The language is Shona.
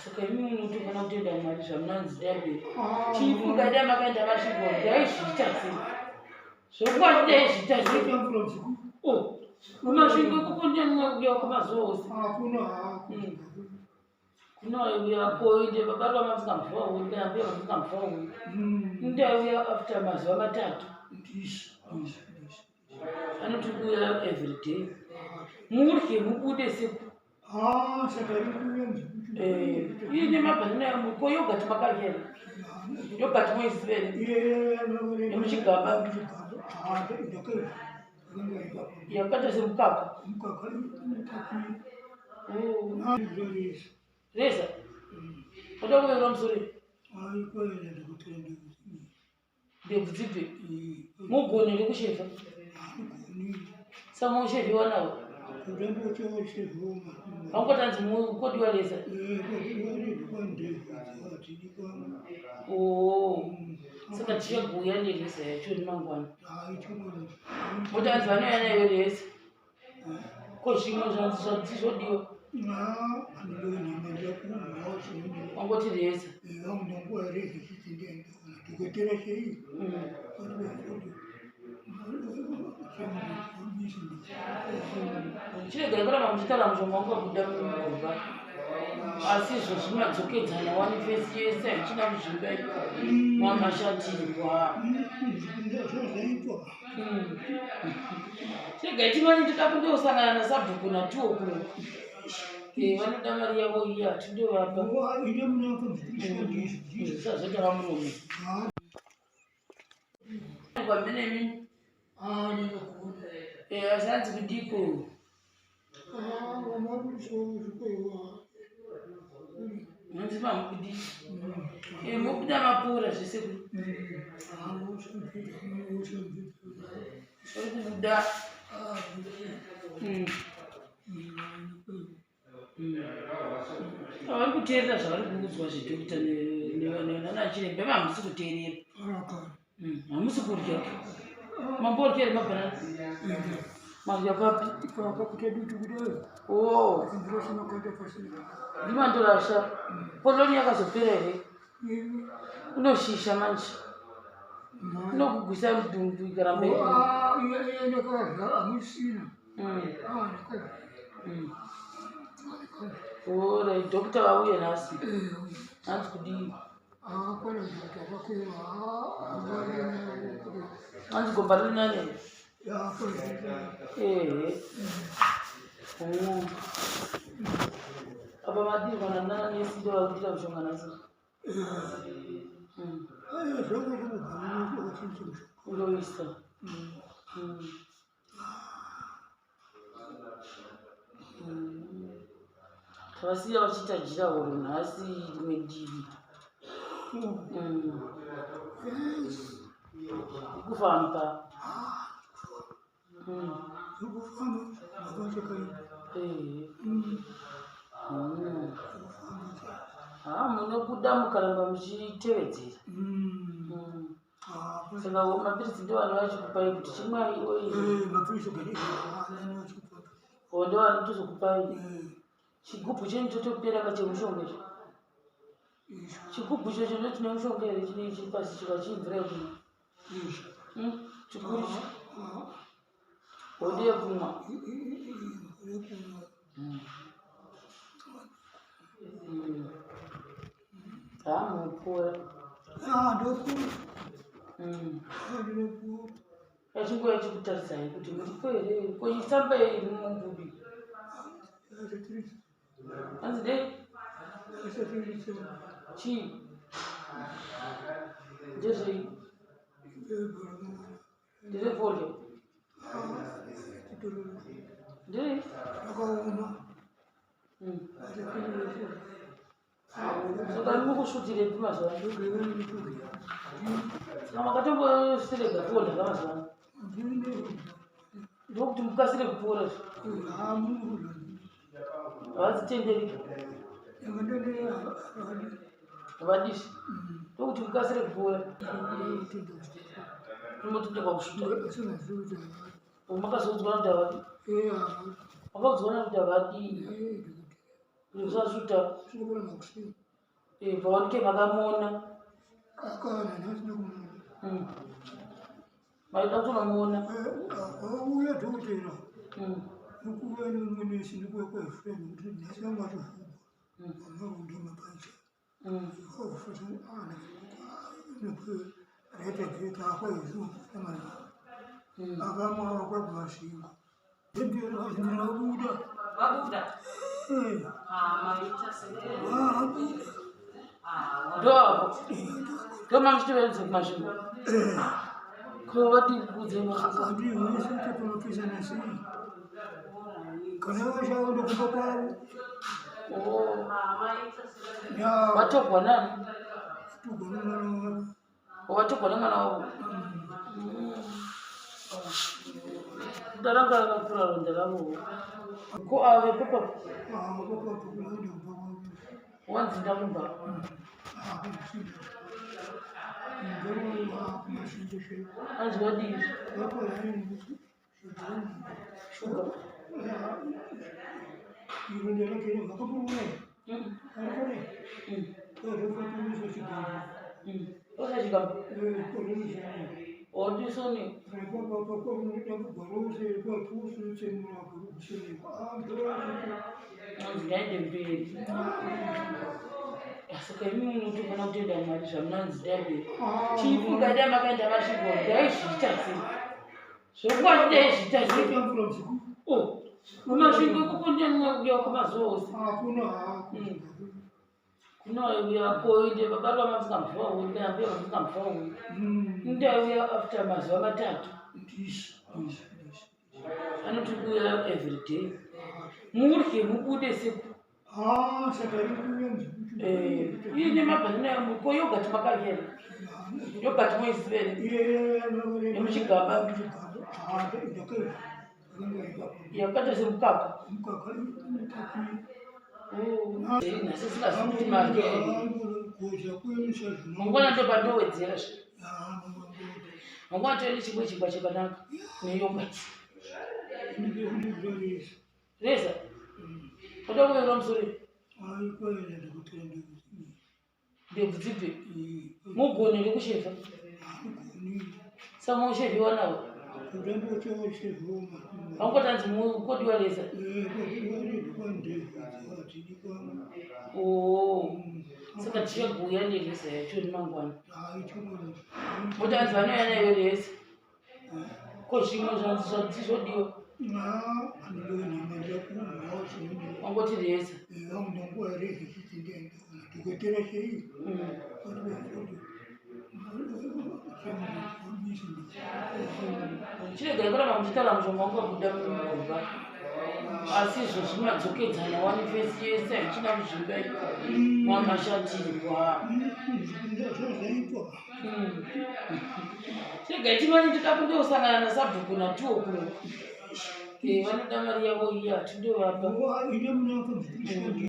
Saka imi munotofanira kutenda Mwari zvamunanzi dai chifunga dai makaenda Masvingo ndaizviita sei? Zvokwadi ndaizviita sei? Oh, kuMasvingo ikoko ndiani waiuya kwamazuva ose? Hakuna hako. Kunouya koinde baba vanga musingambovaoni kana mbuya vanga musingambovaoni. Ndaiuya after mazuva matatu. Ndizvo. Ndizvo. Ndizvo. Anoti kuuya everyday. Murye mubude seku. Ah, saka iri kuuya muzikuti. Eh, ine mabhanana yangu ko yogurt makarya here? Yogurt moiziva here? Yemuchigaba. Ah, ndakaiva. Yakaita semukaka. Mukaka mukaka. Oh. Ah, ndoreza. Reza. Oda kuveura musoro. Hayi kwena ndikutora ndikuti. Ndebvu dzipi? Mugoni here kushevha? Saka mushevhiwa nawo? Vangotanzi kodiwa reza. Oh. Saka tichaguya nereza yacho mangwana. Votanzi vanouya nayo reza. Ko zvimwe zvanzi zvanzi zvodiwa. Wangoti reza. Chiregai kuramba muchitaura mushonga wangu wabuda mugomba. Asi izvo zvimadzokedzana wani fesi yese haichina kuzvimba mamashatirwa. Chiregai timani toda kundosangana nasabhuku natuwo kuno. Eh, vanoda mari yavo iya tindovapa. Zvisazoita vamurume. Kwamene mimi. Eh, asanzi kudiko. Hanzi mamukudi. Eh, mobuda mapora zvese ku. Uri kubuda. Vari kuteerera zvavari kuudzwa zvedhokita nanachiremba hamusi kuteerera. Hamusi kudya. Mamborya here mabhanana? Madya papi? Oh. Ndimandorasha. Poloni yakazopera here? Unoshisha manje. Inokugwisa mudumbu ikaramba iri. Ore doctor vauye nhasi. Hanzi kudii? Hanzi gomba riri nani? Ehe. Oh. Apa madirwa nanana nesi ndo vakudira mushonga nhasi. Unoisa. Tavasiya vachiita jira horo nhasi rimwe divi. Kufamba. Ha munobuda mukaramba muchitevedzera. Saka mapiritsi ndo vanhu vachikupai kuti chimwai oyi. O ndo vanotozokupai. Chigubhu chenyu chotopera kachemushonga icho. Chigubhu icho chino chine mushonga here chine chiri pasi chikachimvura yekumwa. Chikuru icho. Hodi yekumwa. Hamupora. Yachinguva yachikutarisai kuti muripo here ko itsamba iri mumbubi. Hanzi dei chii ndezvei ndezvefodya ndei Saka mukusvutirepi mazuva ano? Saka makatombosirega fodya ka mazuva ano? Ndokuti mukasire kupora zve. Havadzitenderi. Havadisi. Ndokuti mukasire kupora. Unotenderwa kusvuta. Makazoudzwa kuti havadi. Makaudzwa kuti havadi. Usasuta. Pawanike makamona. Maida kutonomuona. Auya dhokotera. Nokuuya nemumwe nesi nekuuya kweframe kuti nhasi vanga vatovhugwa. Vamaronda mapacha. Ndoavo ndomamuchitoveredza kumasvingo ko vadii kukudze Kana vashaenda kumba kwavo. Vatogwa nani? Vatogwa nemwana wavo. Vatogwa nemwana wavo. Ndaranga rakakura ronda ravo. Ko ave papa? Wanzi ndakumba. Anzi wadii? Shuga. Osachigamba. Odisoni. Anzi ngaende mberi. Saka imi munotofanira kutenda Mwari zvamunanzi dai chifunga dai makaenda masviko ndaizviita sei? Zvokwadi ndaizviita sei? Oh, mumasvingo ikoko ndiani waiuya kwamazuva ose? Hakuna hako. Kune waiuya koinde baba vanga vasingambovaoni kana mbuya vanga vasingambovaoni. Ndaiuya after mazuva matatu. Anoti kuuya everyday. Murye mubude seku. Ah, saka iri kuuya muzikuti. Eh, iye nemabhanana ko yogurt makarya here? Yogurt moiziva here? Yemuchigaba. Yakaita semukaka. Oh, nhasi singazivi kuti marya here. Mangwana ndopandowedzera zve. Mangwana toende chimwe chingwa chakanaka neyogurt. Reza. Oda kuveura musoro. Ndebvu dzipi? Mugone rekushevha. Sama ushevhiwa nawo. Vangotanzi kodiwa reza. Oh. Saka tichaguya nereza yacho mangwana. Motanzi vanouya nayo reza. Ko zvimwe zvanzi zvati zvodiwa. Wangoti reza. Chiregai kuramba muchitaura mushonga wangu wabuda mugomba. Asi izvo zvimadzokedzana wani fesi yese haichina kuzvimba mamashatirwa. Chiregai timani toda kundosangana nasabhuku natuwo kuno. Vanoda mari yavo iya tindovapa.